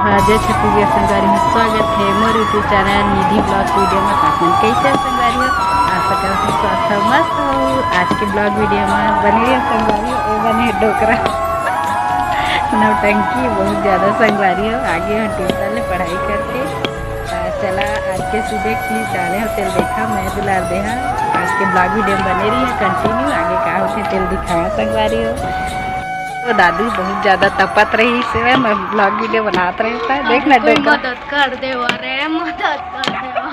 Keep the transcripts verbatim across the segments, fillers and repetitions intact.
हाँ, जय छत्तीसगढ़ संगवारी हो, स्वागत हे मोर YouTube चैनल निधि vlog video में। आप मन कैसे हो संगवारी हो? आशा करत हूँ स्वस्थ हो, मस्त हो। आज के vlog video में बने रहियो संगवारी हो। ए बने हे डोकरा नौटंकी बहुत ज्यादा संगवारी हो। आगे हम ट्यूशन ले पढ़ाई करके। आ, चला आज के सुबह clip डाले हो, तेल देखा मैं दुलार देहा। आज के vlog video में बने रहियो, continue आगे का होथे तेल दिखावा संगवारी हो। तो दादू बहुत ज्यादा तपत रहिस हे, मैं vlog video बनात रहिस हे। देख ना कोई डोकरा। मदद कर देवा रे, मदद कर देवा।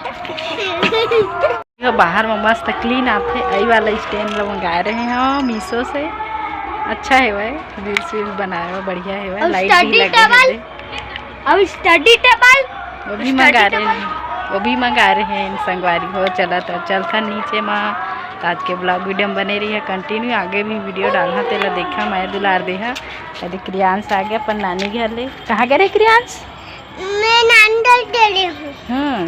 ये बाहर में मस्त clean आथे, अई वाला stand ला मंगाए रहे हो Meesho से। अच्छा हे भाई, reels वील्स बनाए हो, बढ़िया हे भाई। और light भी study लगे table? हे। और study table? वो भी study मंगा रहे table? हैं, वो भी मंगा रहे हैं इन संगवारी हो। चला तो चलथा नीचे मा, तो आज के vlog video में बने रहियो, continue आगे भी video डालहा, तेला देखा मैं दुलार देहा। अरे क्रियांश आ गया अपन नानी घर ले। कहाँ गए रे क्रियांश? मैं नानी घर चले हूँ। हाँ।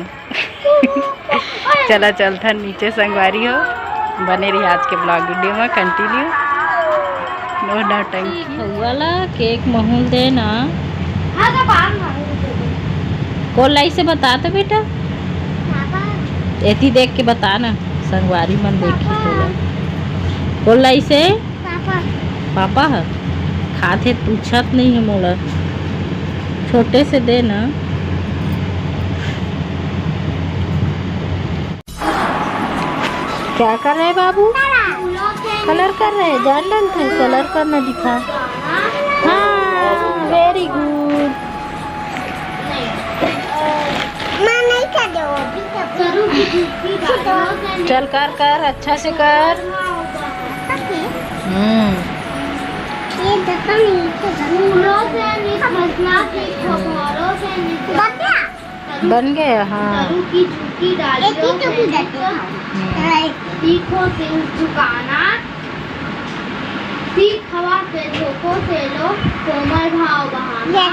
चला चलथा नीचे संगवारी हो, बने रहियो आज के vlog video में continue। नो नौटंकी। वाला cake महूँ ल दे ना। हाँ, तो बाहर मारो। कोन लाइसे बता तो बेटा। पापा। एती देख के बता ना, संगवारी मन देखी पापा। तोला। कोन लाइसे? पापा। पापा ह? खात हे, पूछत नहीं हे मोला। छोटे से दे ना। क्या कर रहे हैं बाबू? Colour कर रहे हैं, जान डालते हैं, colour करना दिखा। हाँ, very good। माँ नहीं कर दे, वो भी कर दे। चल कर, कर, अच्छा से कर। हम्म। ये देखो नहीं, तो फूलों से नित हंसना सीखो, घरों से नित बन गया? बन गया, हाँ। तरू की झुकी डालियों से नित सीखो सिर झुकाना, सीख हवा के झोंकों से लो कोमल भाव बहाना।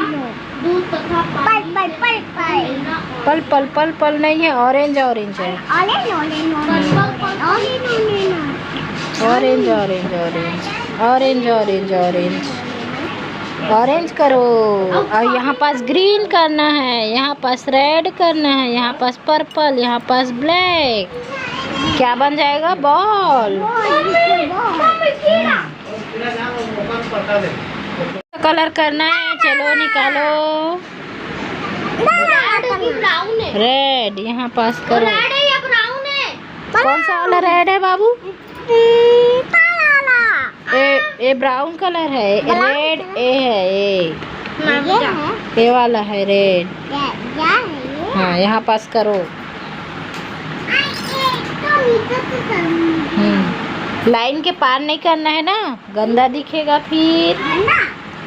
दूध तथा पानी से पल, पल, पल, पल। पल, पल, पल, पल नहीं है, orange, orange है। Orange, orange, orange, orange, orange, orange, orange, orange, orange, orange करो। और यहाँ पास green करना है, यहाँ पास red करना है, यहाँ पास purple, यहाँ पास black। क्या बन जाएगा? Ball। Colour करना है, चलो निकालो। Red भी brown है। Red, यहाँ पास करो। Red है या brown है? कौन सा वाला red है बाबू? ए, ए brown colour है, red ए है, ए। ये वाला है red। हाँ, यहाँ पास करो। हम्म, line के पार नहीं करना है ना, गंदा दिखेगा फिर।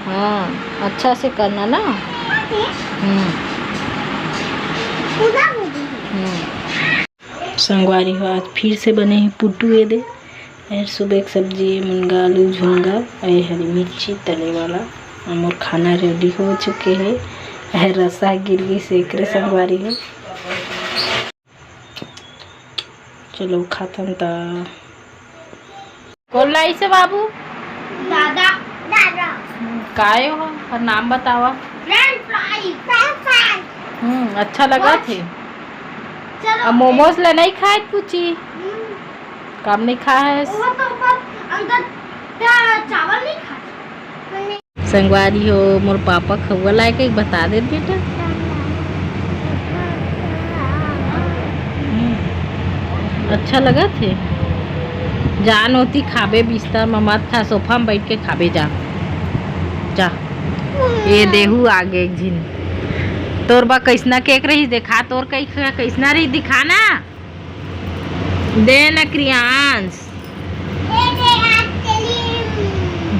हाँ, अच्छा से करना ना। हम्म। हम्म। संगवारी हो, आज फिर से बने हे पुटू ए दे। ए सुबह के सब्जी, ए मुनगा, आलू झुनगा, ए हरी मिर्ची तले वाला। अउ मोर खाना ready हो चुके हे। ए रसा गिर गिस एकरे संगवारी हो। चलो खाथन त। कोन लाइसे बाबू? दादा। दादा। काय हो? और नाम बतावा। French fry। French fry। हम्म, अच्छा लगथे। चलो। अब momos ला नहीं खाए कुची? हम्म। कम नहीं खाए हे। वो तो ऊपर अंदर का चावल नहीं खाए। संगवारी हो, मोर पापा खउआ लाए के बता दे बेटा। हम्म। अच्छा लगथे। जान ओती खाबे, बिस्तर म मत खा, सोफा म बइठ के खाबे, जा। जा। ए देहू आगे एक झिन। तोर बा कइसना cake रहिस, देखा तोर कइ-, कइसना रहिस, दिखा ना। दे ना क्रियांश।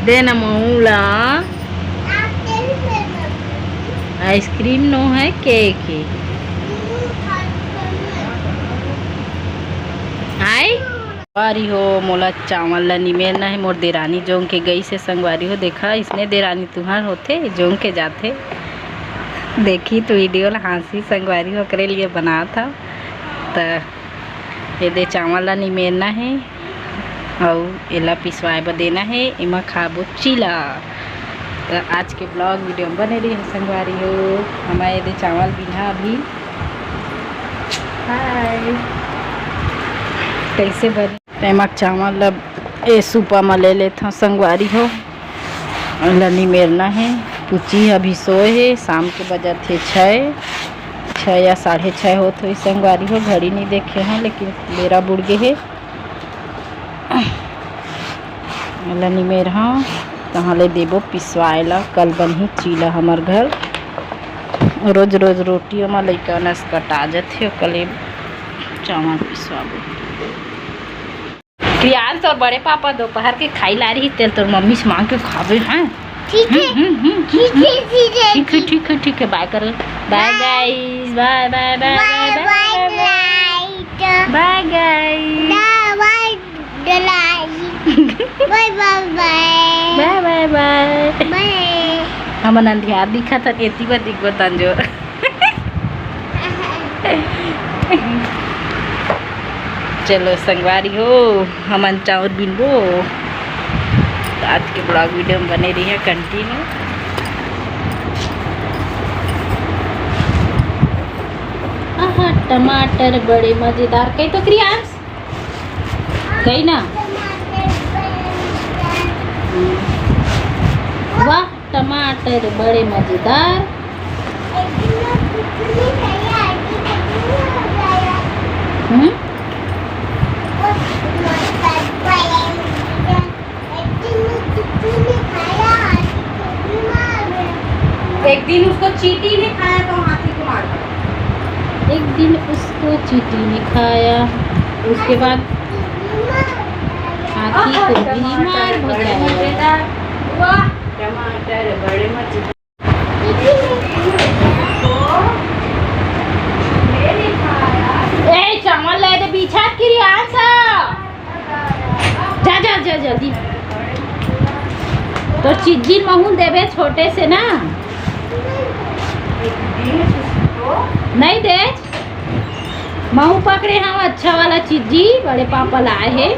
दे ना मऊ ला। Ice cream नो हे, cake हे। आय? संगवारी हो, मोला चावल ला निमेरना हे, मोर देरानी जोंग के गई से संगवारी हो। देखा, इसने देरानी तुहार होथे, जोंग के जाथे। देखी तो video ला हाँसी संगवारी हो, ओकरे लिए बनात हव। त एदे चावल ला निमेरना हे अउ एला पिसवाए बर देना हे। एमा खाबो चीला। आज के vlog video में बने रही संगवारी हो। हमारे दे चावल बिना अभी। हाय, कैसे बने? तेमा चावल ला ए सूपा म ले लेथव संगवारी हो। एला निमेरना हे। पुची अभी सोए हे। शाम के बजत हे छः, छः या साढ़े छः होत होही संगवारी हो। घड़ी नहीं देखे हैं, लेकिन बेरा बुड़ गे हे। एला निमेर हव, तहाँ ले देबो पिसवाए ला। कल बनही चीला हमर घर। रोज रोज रोटी ओमा लइका नस कटा जथे, ओकर ले चावल पिसवाबो। प्रियांश, तोर बड़े पापा दोपहर के खाई ला रही, तेल तोर मम्मी से मांग के खाबे हैं। ठीक है। हम्म, हम्म, हम्म, ठीक है, ठीक है। ठीक है, ठीक है, ठीक है। बाय कर। बाय बाय। गाइस, बाय बाय बाय बाय बाय बाय। बाय गाइस। बाय बाय बाय। बाय बाय बाय। बाय बाय बाय। बाय। हमन अंधियार दिखत हन, एती बर दिखबो तंजोर। चलो संगवारी हो, हमन चाउर बिनबो। तो आज के vlog video में बने रहिए continue। आहा, टमाटर बड़े मजेदार। कही तो क्रियांश, कही ना। वाह, टमाटर बड़े मजेदार। हम्म? एक दिन उसको चींटी ने खाया तो हाथी को मार डाला। एक दिन उसको चींटी ने खाया, उसके बाद हाथी को भी मार भगाया। वाह, टमाटर बड़े मजेदार। ए, चावल ले दे, बिछा के रियान सा। जा, जा, जा, जल्दी। तो चिज्जी महूल देबे छोटे से ना। नहीं दे। महू पकड़े हव अच्छा वाला चिज्जी, बड़े पापा लाए हे।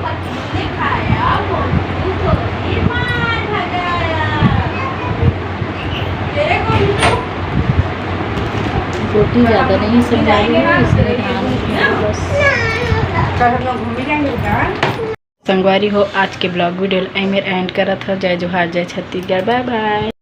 रोटी ज़्यादा नहीं संभाली है, इसलिए धान बस। संगवारी हो, आज के vlog video ल एमेर end करत हव। जय जोहार, जय छत्तीसगढ़, bye bye।